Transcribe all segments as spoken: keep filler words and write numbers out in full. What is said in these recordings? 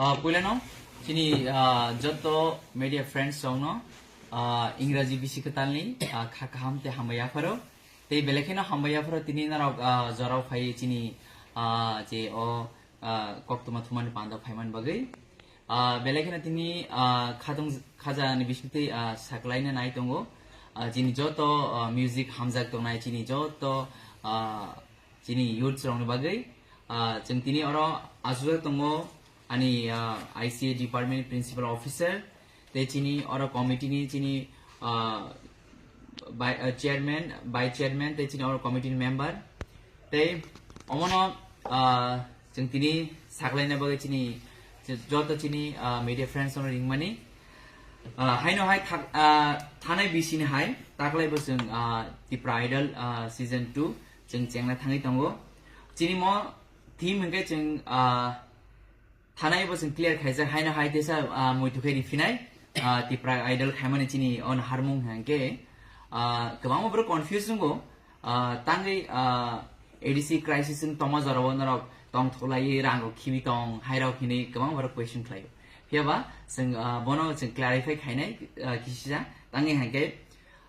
Ah, puilano chini, ah, joto media friends rokno, ah, Ingraji bisi kwtalni, ah, kha kaham tei hambai yapharo. Tei belai kheno hambai yapharo tini norok, ah, jorao phai chini, ah, je o, ah, koktwma thumani panda phaiman bagwi. Ah, belai kheno tini, ah, khatung khaja ni bisingtwi, ah, saklaina nai tongo. Ah, chini joto, ah, music hamjak tongnai chini joto, ah, chini youths rokni bagwi. Ah, chwng tini oro achukjak tongo ani, ah, I C A department principal officer, tei chini oro committee ni chini, ah, bai-, ah, chairman, vice chairman, tei chini oro committee ni member. Tei omono, ah, chwng tini saklaina bagwi chini joto chini, ah, media friends rokno ringmani. Ah, haino hai thak-, ah, thanai bisini hai taklai bo chwng, ah, Tipra Idol, ah, season two chwng chengna thangwi tongo. Chini mo theme hwnkhe chwng, ah, thanai bo chwng clear khaijak haino hai tesa, ah, muitu khe riphinai, ah, Tipra Idol khaimani chini on harmung hwnkhe, ah, kwbangma borok confuse wngo, ah, tangwi, ah, A D C crisis wng tongma jorao norok tong thulaiwi rang rok khibi tong hai rok hinwi kwbangma borok question khlaio. Phiyaba chwng, ah, bono chwng clarify khainai, ah, kisisa tangwi hwnkhe,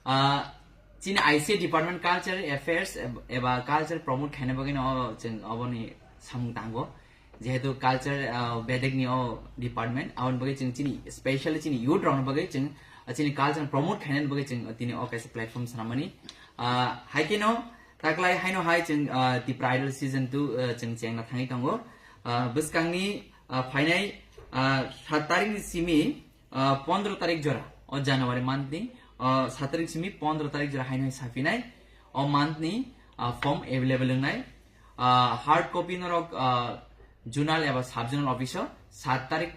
ah, chini I C A department culture affairs eb-, eba culture promote khaina bagwi no chwng oboni samung tango. Jehetu culture, ah, bedek ni o department, aboni bagwi chwng chini, specially chini youth rokni bagwi chwng, ah, chini culture promote khainani bagwi chwng tini o kaisa platform swnamani. Ah, hai kheno taklai haino hai chwng, ah, Tipra Idol season two, ah, chwng chengna thangwi tongo. Ah, bwskangni, ah, phainai, ah, saat tarikni simi, ah, pondro tarik jora, o January month ni, ah, saat tarik simi pondro tarik jora haino hai saphinai, o month ni, ah, form available wngnai. Ah, hard copy norok, ah, zonal eba sub zonal office o saat tarik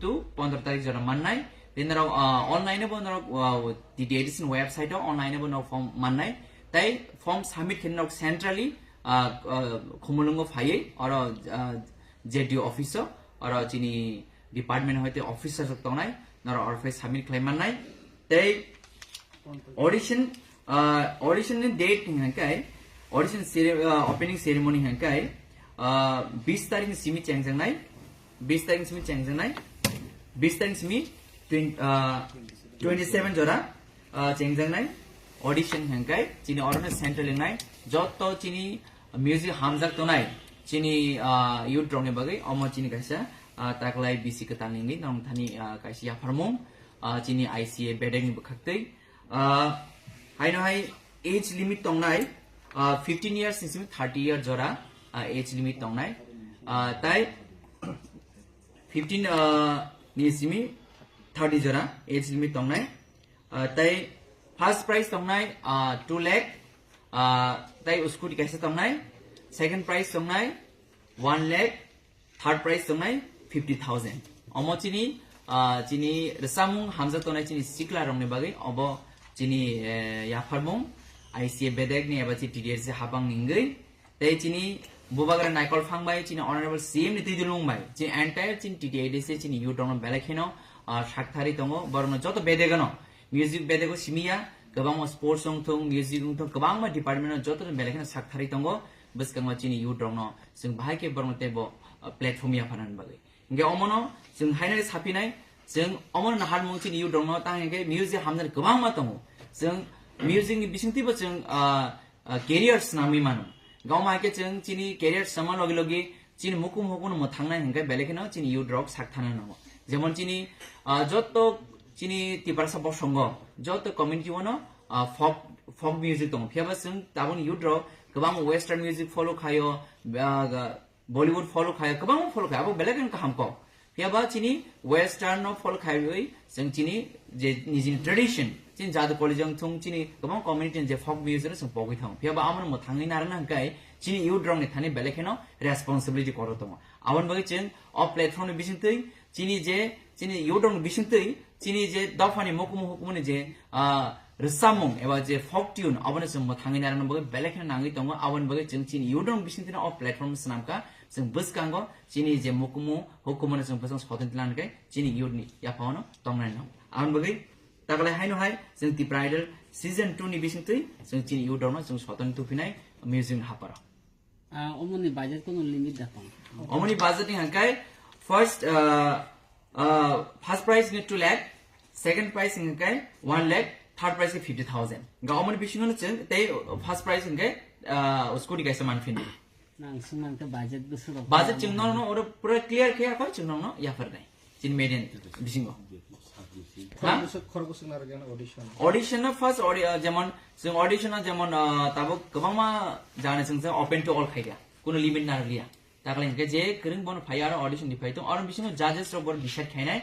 to pondro tarik jora mannai. Tei norok, ah, online bo norok, ah, T T A D C ni website o online bo norok form mannai. Tei form submit khe norok centrally, ah, ah, Khumulwngo phaiwi oro, ah, Z D O office o oro chini department hoite officer rok tongnai, norok oro phai submit khlai mannai. Tei audition, ah, audition ni date hwnkhe, audition cere-, ah, opening ceremony hwnkhe, ah, bis tarik ni simi chengjaknai, bis tarik ni simi chengjaknai, bis tarik ni simi twen-, ah, twenty seven jora, ah, chengjaknai audition hwnkhe chini orono central wngnai joto chini music hamjak tongnai chini, ah, youth rokni bagwi omo chini kaisa, ah, taklai bisi kwtal ni wngwi nong thani, ah, kaisa yapharmung, ah, chini I C A bedek ni bwkhaktwi. Ah, haino hai age limit tongnai, ah, fifteen years ni simi thirty year jora, ah, age limit tongnai. Ah, tai fifteen, ah, ni simi thirty jora age limit tongnai. Ah, tai first prize tongnai, ah, two lakh, ah, tai scooty kaisa tongnai, second prize tongnai one lakh, third prize tongnai fifty thousand. Omo chini, ah, chini rwchapmung hamjak tongnai chini sikla rokni bagwi obo chini, eh, yapharmung I C A bedek ni eba chi T D S C habang ni wngwi. Tei chini bubagra Naikol Phang bai chini honorable C M ni twi dulung bai chini entire chini T T A D C chini youth rokno belai kheno, ah, sakthari tongo, borokno joto bedegano music bedego simiya, kwbangma sports wngthung, music wngthung, kwbangma department no joto belai kheno sakthari tongo. Bwskango chini youth rokno chwng bahai khe borokno teibo, ah, platform yapharnani bagwi. Hingke omono chwng haino saphinai, chwng omono naharmung chini youth rokno tang hingke music hamjani kwbangma tongo. Chwng music ni bisingtwibo chwng, ah, ah, career swnamwi mano. Gawma hai khe chwng chini career swngma logi logi chini mukum hukuno mwthangnai hingke belai kheno chini youth rok sak thana nango. Jemon chini, ah, joto chini Tiprasa bosongo joto community wano, ah, folk, folk music tongo. Phiyaba chwng taboni youth rok kwbang western music follow khaio, ah, ga-, Bollywood follow khaio, kwbangma follow khaio, abo belai kheno kaham kok. Phiyaba chini western no follow khaiwi chwng chini je nijini tradition, chini jadu koli jang thung chini kwbang community ni je folk music no chwng pogwi thango. Phiyaba amo no mwthangwi narwkna hwnkhe chini youth rok ni thani belai kheno responsibility kotor tongo. Aboni bagwi chwng o platform ni bisingtwi chini je, chini youth rok ni bisingtwi chini je dophani mukumu hukumu ni je, ah, rwchapmung eba je folk tune abono chwng mwthangwi narwkna bagwi belai kheno nangwi tongo. Aboni bagwi chwng chini youth rok ni bisingtwi no o platform swnamkha. Chwng bwskango chini je mukumu hukumu no chwng bwskango soton tlang khe chini youth ni yaphano tongnai no. Aboni bagwi taklai haino hai chwng Tipra Idol season two ni bisingtwi chwng chini youth rok no chwng soton tuphinai music ni haparo. Ah, omoni budget kono limit da tong? Omoni budget ni hangkai First, uh, uh, first prize ni two lakh, second prize hingke one lakh, third prize ke fifty thousand. Ga omoni bisingo no chwng tei first prize hingke, uh, scooty kaisa manphini. Nang sung nang te budget bwswk rok Budget tamo chwng no hwnwi. No oro pura clear khe akhoi chwng no no yapharnai. Chin median bisingo. Ha? Khorok bwswk, khorok bwswk narwk audition. Audition no first audi-, uh, jemon chwng audition no jemon, uh, tabuk kwbangma jani chwng chwng open to all khaikha. Kuno limit narwkliya. Takle hingke je kwrwng bono phai aro audition ni phai tong. Aro bisingo judges rok bono decide khainai.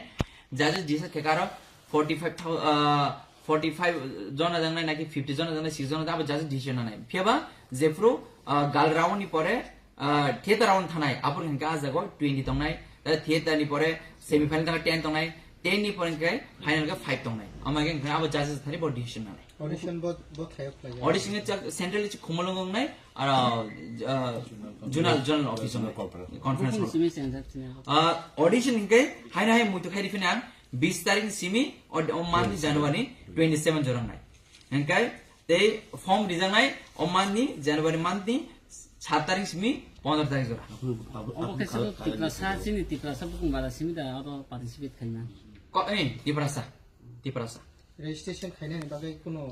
Judges decide khaikha aro forty five thousand, uh, forty five jona jangnai naki fifty jona jangnai, six jona abo judges decision nanai. Phiyaba jephru, uh, gal round ni pore, uh, theater round thanai. Apor hingke ah jago twenty tongnai. Tei theater ni pore semi final thangkha ten tongnai. Ten ni pore hingke final khe five tongnai. Ama hingke abo judges thani bo decision nanai. Audition bo, bo khayo khlai. Audition ni chak central chi khumulung nai, aro, uh, zonal, zonal office nai. Conference hall. Bukung simi center sini. Uh, audition hingke haina hai muitu khai rifina bis tarik simi o, o month ni January twenty seven jorang nai. Hingke tei form rijang nai o month ni January month ni sat tarik simi pondro tarik jora. Obo khe sabo Tiprasa, chini Tiprasa bukung bara simi da oro participate khaina. Ko, eh, Tiprasa. Tiprasa. Registration khainani bagwi kuno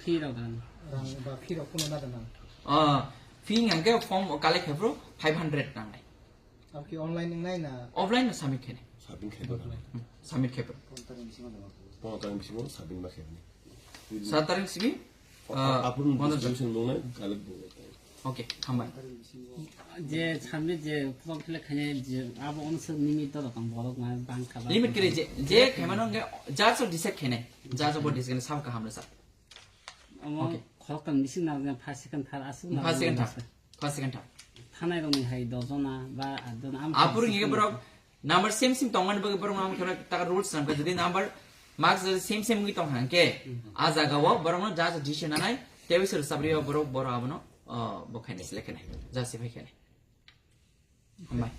Fee rok dan. Rang ba fee rok kuno na dan? Ah, fee hingke form collect khaibro five hundred nangnai. Abo ki online wngnai na? Offline no submit khainai. Submit khainai. Hmm, submit khaibro. Pondro tarik bisingo submit ma khainai. Sat tarik simi, ah, apun pondro registration wngnai, collect wngnai. Okay, hambai. Je samne je form fill up khainai je abo onse limit to tong borok ma bang kha ba. Limit kiri je, je khaimano nge judge o decide khainai. Judge o bo decide khainai sam kaham le sa. Omo Okay. Khorok tang bising na first second third asuk na First second third. First second third. Thanai rok ni hai dos jona ba at jona am Apur nge borok number same same tongmani bagwi borok no kheno taka rules sam khe jodi number marks jodi same same wngwi tong hang khe a jaga o borok no judge decision nanai tei sir sabri o borok borok abono bo khainai select khainai judge se phai khainai. Hambai.